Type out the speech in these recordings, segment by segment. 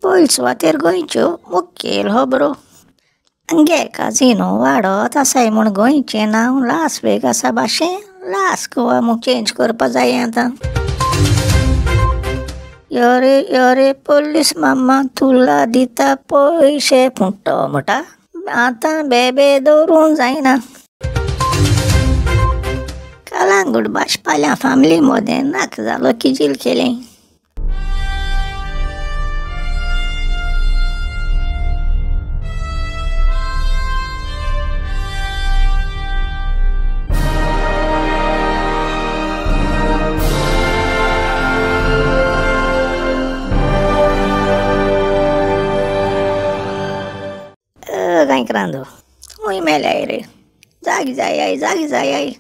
पयले सुवातेर गोंयच्यो मुखेल खबरो. आमगे काजिनो वाडत आसाय म्हूण गोंयचें नांव लास वेगासा भाशेन लास गोवा म्हूण चेंज करपा जाय आतां. यो रे यो रे पोलीस मामा तुला दिता पयशे, पूण तो म्हणटा आतां बेबे दवरूंक जायना. कलांगूट भाजपाल्या फामिली मदें नाक जालो किजील केलें. गोंयकारांनो खंय मेल्याय रे, जागी जायाय जागी जायाय.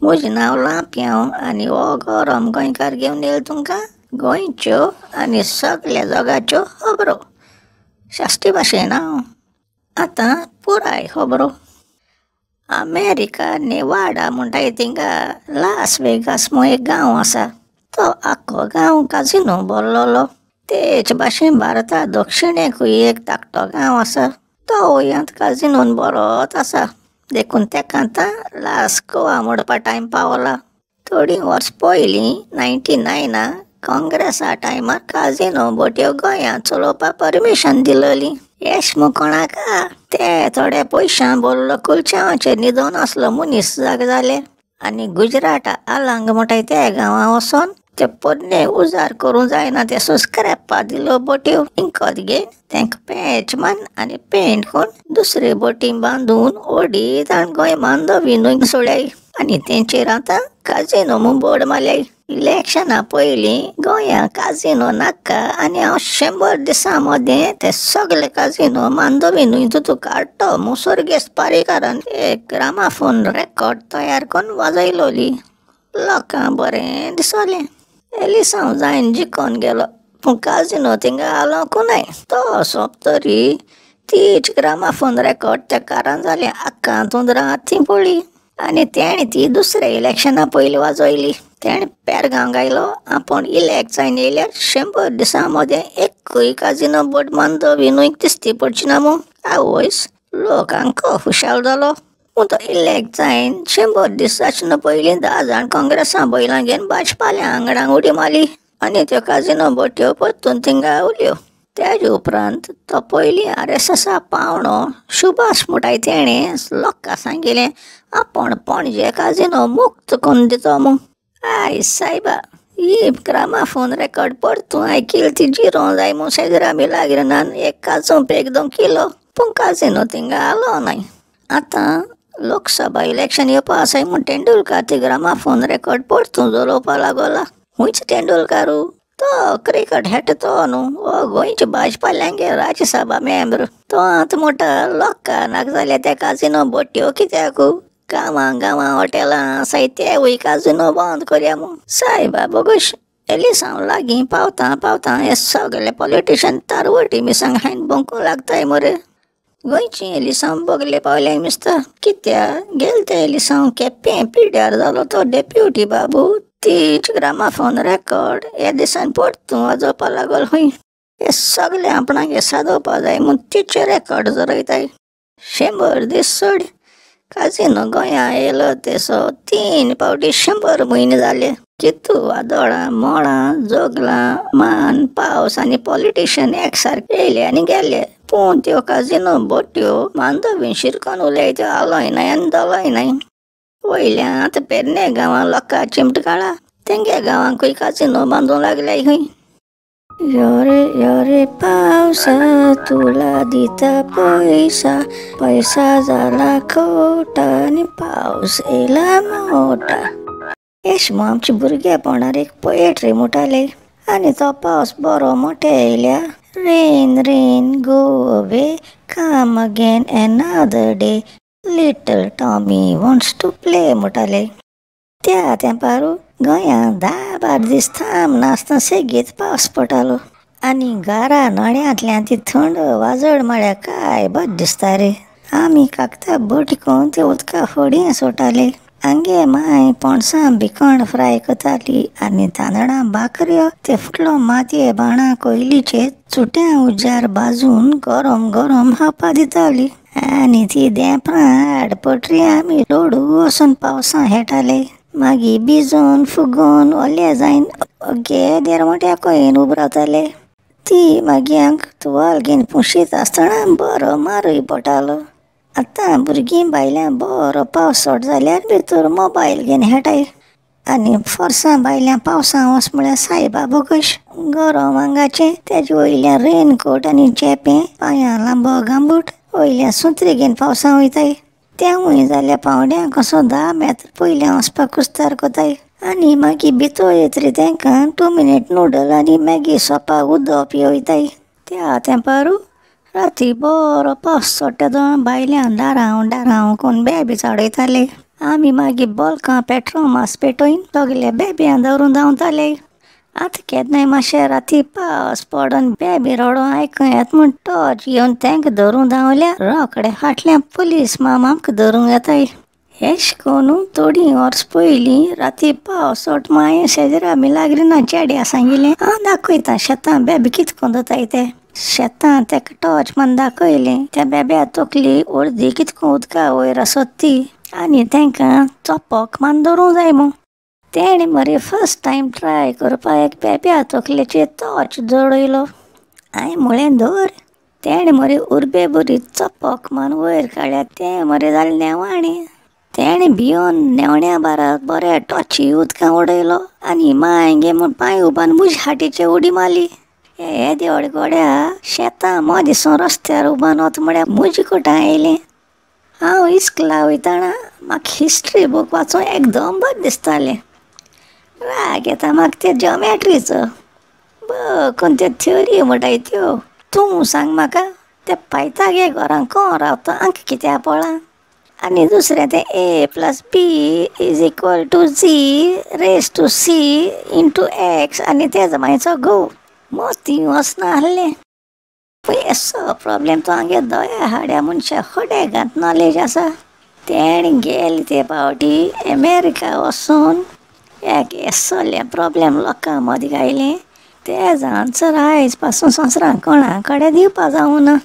म्हजें नांव लांपयांव आनी हो गरम गोंयकार घेवन येयला तुमकां गोंयच्यो आनी सगल्या जगाच्यो खबरो साश्टी भाशेन. हांव आतां पुराय खबरो. अमेरिका नेवाडा म्हणटाय थिंगा लास वेगास म्हूण एक गांव आसा. तो आख्खो गांव काजिनो भरलेलो. तेच भाशेन भारता दक्षिणेकूय एक धाकटो गांव आसा, तोवूय आतां काजिनोन बरोच आसा. देखून तेका आतां लास गोवा म्हणपा टायम पावला. थोडीं वर्स पयलीं 99 काँग्रेसा टायमार काजिनो बोट्यो गोंयांत चलोवपाक परमिशन दिलेली. येश म्हूण कोणाक ते थोडे पयशां भरलो कुलच्यांवाचेर न्हिदोन आसलो मनीस जागे जाले आनी गुजराता आलांग म्हणटाय त्या गांवां वचोन ते पोरणे उजार करूंक जायना ते स्क्रॅपा दिलो बोट्यो विकत घेवन तेंका पॅच मारून आनी पेंट करून दुसरे बोटी बांदून ओडीत आनी गोंय मांडवी न्हंय सोडल्याय आनी तेंचेर आतां काजिनो म्हूण बोर्ड मारल्याय. इलेक्शना पयलीं गोंयांत काजिनो नाका आनी हांव 100 दिसां मदें ते सगळे काजिनो मांडवी न्हंय तितू काडटो म्हूण सर्गेस्त पारीकारान एक ग्रामाफोन रेकॉर्ड तयार करून वाजयलोली. लोकांक बरें दिसलें. एलिसांव जायन जिकोन गेलो पूण काजिनो थिंगा हालोवंकू नाय. तो सोंप तरी तीच ग्रामाफोन रेकॉर्ड त्या कारान जालें आक्कां तुंदरां हातीं पडली आनी तेणें ती दुसऱ्या इलेक्शना पयलीं वाजयली. तेणें पेरगांव गायलो आपूण इलेक्ट जायन येयल्यार 100 दिसां मदें एकूय काजिनो बोट मांडवी न्हंयक दिश्टी पडची ना म्हूण. आवयस, लोक आमकां खुशाल जालो. पूण तो इलेक्ट जायन 100 दीस जावचे पयलीं 10 जाण काँग्रेसा बैलां घेवन भाजपाल्या आंगणाक उडी मारली आनी त्यो काजिनो बोट्यो परतून थिंगा उरल्यो. तेजे उपरांत तो पयलीं RSSा पावणो सुभाष म्हणटाय तेणें लोकांक सांगिलें आपूण पणजे काजिनो मुक्त करून दितो म्हूण. I सायबा, ही ग्रामाफोन रेकॉर्ड परतून आयकिली ती जिरोवंक जाय म्हूण शेजरा मिलाग्रिनान एक काजू पेक दोंकिलो पूण काजिनो थिंगा हालो नाय. आतां लोकसभा इलेक्शन येवपा आसाय म्हूण तेंडुलकार ती ग्रामाफोन रेकॉर्ड परतून चलोवपा लागला. खंयचो तेंडुलकारू? तो क्रिकेट खेळटा तो न्हू, हो गोंयच्या भाजपाल्यांगे राज्यसभा मेंबर. तो आतां म्हणटा लोकांक नाका जाल्यार ते काजिनो बोट्यो कित्याक, गांवां गांवां हॉटेलां आसाय तेवूय काजिनो बंद करया म्हूण. सायबा बोगूश, एलिसांव लागीं पावता पावता हे सगळे पॉलिटिशन तारवटी मिरसांग खायन भोंकूंक लागताय मरे. गोंयची एलिसांव बगले पावल्याय दिसता. कित्याक गेले ते एलिसांव केपें पिड्ड्यार जालो तो डेप्युटी बाबू तीच ग्रामाफोन रेकॉर्ड ह्या दिसान परतून वाजोवपा लागलो खंय. हे सगळे आपणागे सादोवपा जाय म्हूण तिचे रेकॉर्ड जरयताय. 100 दीस सोड, काजिनो गोंयां येयलो तेसो 3 फावटी 100 म्हयने जाले. कितू वादळां मोळां जोगलां मान पावस आनी पॉलिटिशन एकसारके येयले आनी गेले पूण त्यो काजिनो बोट्यो मांडवीन शिरकोन उरल्याय त्यो हालोय नाय आनी दोलोय नाय. वयल्या आतां पेरणे गांवां लोकां चिमट काडला, तेंगे गांवांकूय काजिनो बांदूंक लागल्याय खंय. यो रे पावसा तुला दिता पैसा, पैसा जाला खोटा आनी पावस येयला मोठा. येश म्हूण आमच्या भुरगेपणार एक पोएट्री म्हणटाले आनी तो पावस बरो मोठे येयल्या. Rain rain go away, come again another day, little Tommy wants to play म्हणटाले. त्या तेंपार गोंयांत 10-12 दीस थांब नासतना सेगीत पावस पडटालो आनी घरा नळ्यांतल्यान ती थंड वाजड म्हळ्यार काय बरें दिसता रे. आमी कागदां बोटी करून ते उदका फडीं सोडटाले. आंगे माय पणसां भिकण फ्राय करताली आनी तांदळां भाकऱ्यो ते फुटलो मातये बाणा कोयलीचे चुट्या उजार भाजून गरम गरम खावपा दिताली. आनी ती देंपरां आडपटरी आमी लोडू वचून पावसां खेळटाले. मागीर भिजून फुगून ओले जायन अगे देरमोट्या कोयेन उब रावताले. ती मागीर आमकां तुवाल घेवन पुशीत आसतना बरो मारूय पडटालो. आतां भुरगीं भायल्यान बरो पावस सोड जाल्यार भितर मोबायल घेवन खेळटाय. आनी फोर्सां भायल्यान पावसां वच म्हळ्यार सायबा बोगश गरम आंगाचें, तेजे वयल्यान रेनकोट आनी चेपें, पांयां लांबो गांबूट, वयल्यान सुत्री घेवन पावसां वयताय. तेंवूय जाल्यार पावड्यां कसो 10 मेत्र पयल्यान वचपाक कुस्तार कोताय. आनी मागीर भितर येतरी तेंकां 2 मिनीट नुडल आनी मॅगी सोपा उदक पिवयताय. त्या तेंपारू राती बरो पावस चडटा तो भायल्यान दारांव दारांव कोण बेबी चाडयताले. आमी मागीर बोलकां पेट्रोमास पेटोवन सगळे बेब्यां धरून धांवताले. आतां केन्नाय मातशें राती पावस पडून बेबी रडोन आयकूं येता म्हूण टॉर्च घेवन तेंकां धरूंक धांवल्या रोखडे फाटल्यान पुलीस मामा आमकां धरूंक येताय. हेश करून थोडीं वर्स पयलीं राती पावस चड हांवें शेजरा मिलाग्रिना चेड्या सांगिल्लें हांव दाखयतां शेतां बेबी कितें करून जाताय ते. शेतां तेका टॉर्च मान दाखयलें त्या बेब्या तकली अर्दी कितें करून उदका वयर आसत ती आनी तेंकां चोपक मान धरूंक जाय म्हूण. तेणें मरे फर्स्ट टायम ट्राय करपाक एक बेब्या तकलेचेर टॉर्च जळयलो. हांवें म्हळें धर. तेणें मरे उर्बे बरी चपक मान वयर काडल्या तें मरे जालें नेवाणें. तेणें भियोन नेवण्या बारा बऱ्या टॉर्ची उदकां उडयलो आनी माय गे म्हूण पांय उबान म्हज्या हाटीचेर उडी मारली. येदे व्हड गोड्या शेतां मदीं रस्त्यार उबान वता म्हळ्यार म्हजे कोटा आयलें. हांव इस्कुला वयतना म्हाका हिस्ट्री बूक वाचूंक एकदम बरें दिसतालें. राग येता म्हाका ते जॉमेट्रीचो बकून त्यो थ्योरी म्हणटाय त्यो. तूं सांग म्हाका ते पायतागे घरां कोण रावता आमकां कित्याक पळा. आनी दुसरें तें A plus B is equal to Z raise to C into X आनी तेजो मायचो घोव मोती वचना आसलें. पूण येसो प्रोब्लेम तो आमगे दया हाड्या मनशा खडेगांत नॉलेज आसा. तेणें गेले ते पावटी अमेरिका वचून एक येसलें प्रोब्लेम लोकां मदीं घायलें. तेजो आन्सर आयज पासून संवसारांत कोणा कडेन दिवपा जावना.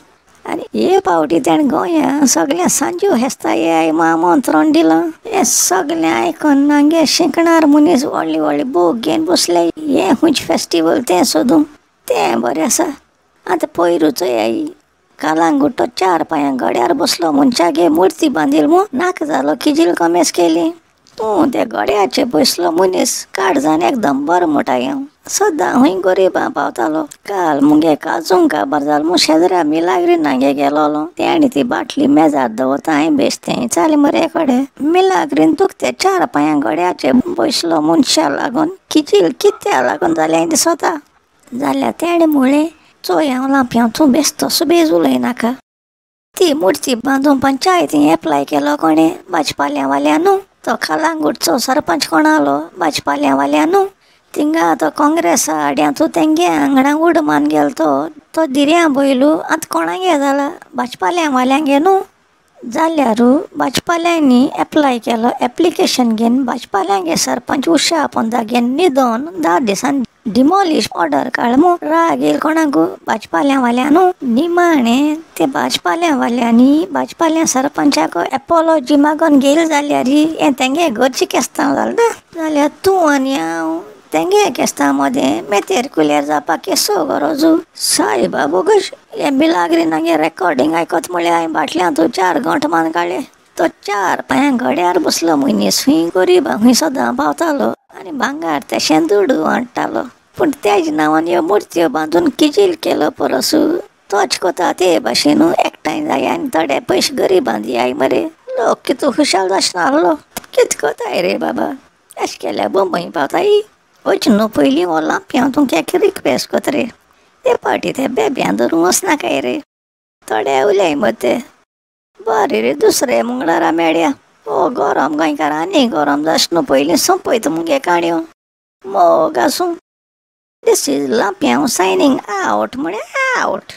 आनी हे पावटी तेणें गोंया सगळ्या सांजू हेस्ता येय म्हूण आमंत्रण दिलां. हें सगळें आयकून आमगे शिंकणार मनीस व्हडले व्हडले बूक घेवन बसले हें खंयचें फेस्टिवल तें सोदूंक. तें बरें आसा. आतां पयरूच चोयाय कालांगूट तो 4 पांयां गड्यार बसलो मनशागे मुर्ती बांदिल म्हूण नाका जालो किजील कमेस केली. तूं त्या गड्याचेर बसलो मनीस काळजान एकदम बरो म्हणटा हांव. सदां खंय गरिबां पावतालो. काल मुगे काजूंक काबार जालो म्हूण शेजरा मिलाग्रिनागे गेलोलो. तेणें ती बाटली मेजार दवरता हांवें बेश्टें चालें मरे कडेन. मिलाग्रीन तुका ते 4 पांयां गड्याचेर बसलो मनशा लागून किजील कित्या लागून जालें हांवें दिसता. जाल्यार तेणें म्हळें चोय हांव लांपयांव तूं बेस्तो सुबेज उलयनाका. ती मुर्ती बांदूंक पंचायतीन एप्लाय केलो कोणें भाजपाल्या वाल्या न्हू. तो कालांगूटचो सरपंच कोण आलो भाजपाल्या वाल्या न्हू. थिंगा तो काँग्रेसा आड्यां तूं तेंगे आंगणा उड मान गेलो तो तो धिरयां बयलू आतां कोणागे जाला भाजपाल्या वाल्यांगे न्हू. जाल्यारू भाजपाल्यांनी एप्लाय केलो एप्लिकेशन घेवन भाजपाल्यांगे सरपंच उशा पोंदा घेवन न्हिदोन 10 दिसान डिमोलिश ऑर्डर काड म्हूण राग येयल कोणाकू भाजपाल्या वाल्या न्हू. निमाणें ते भाजपाल्या वाल्यांनी भाजपाल्या सरपंचाक एपोलॉजी मागोन घेयल जाल्यार हें तेंगे घरचें केस्तांव जालें ना. जाल्यार तूं आनी हांव तेंगे केस्तांव मदें मेतेर कुल्यार जावपाक केसो गरजू. सायबा बोगश हें मिलाग्रिनागे रेकॉर्डिंग आयकत म्हळ्यार हांवें बाटल्यां तूं 4 घंट मान काडले. तो 4 पांयां गड्यार बसलो मनीस खंय गरिबां खंय सदां पावतालो आनी भांगार तेशें दुडू हाडटालो. पूण तेज नांवान ह्यो मुर्त्यो बांदून किजील केलो परस तोच कोता ते भाशेन एकठांय जाय आनी थोडे पयशे गरिबां दियाय मरे. लोक कितू खुशाल जाशना आसलो. कितें कोताय रे बाबा अशें केल्यार बंबई पावताय. वच न्हू पयलीं हो लांपयांव तुमकां एक रिक्वेस्ट कोता रे ते पावटी ते बेब्यां धरूंक वचनाकाय रे. थोडे उलय मरे ते बरें रे दुसरे मंगळारा मेळया. हो गरम गोंयकार आनी गरम जाश न्हू पयलीं सोंपयता मुगे काणयो. मोग आसूं. This is Lampiao signing out. Out.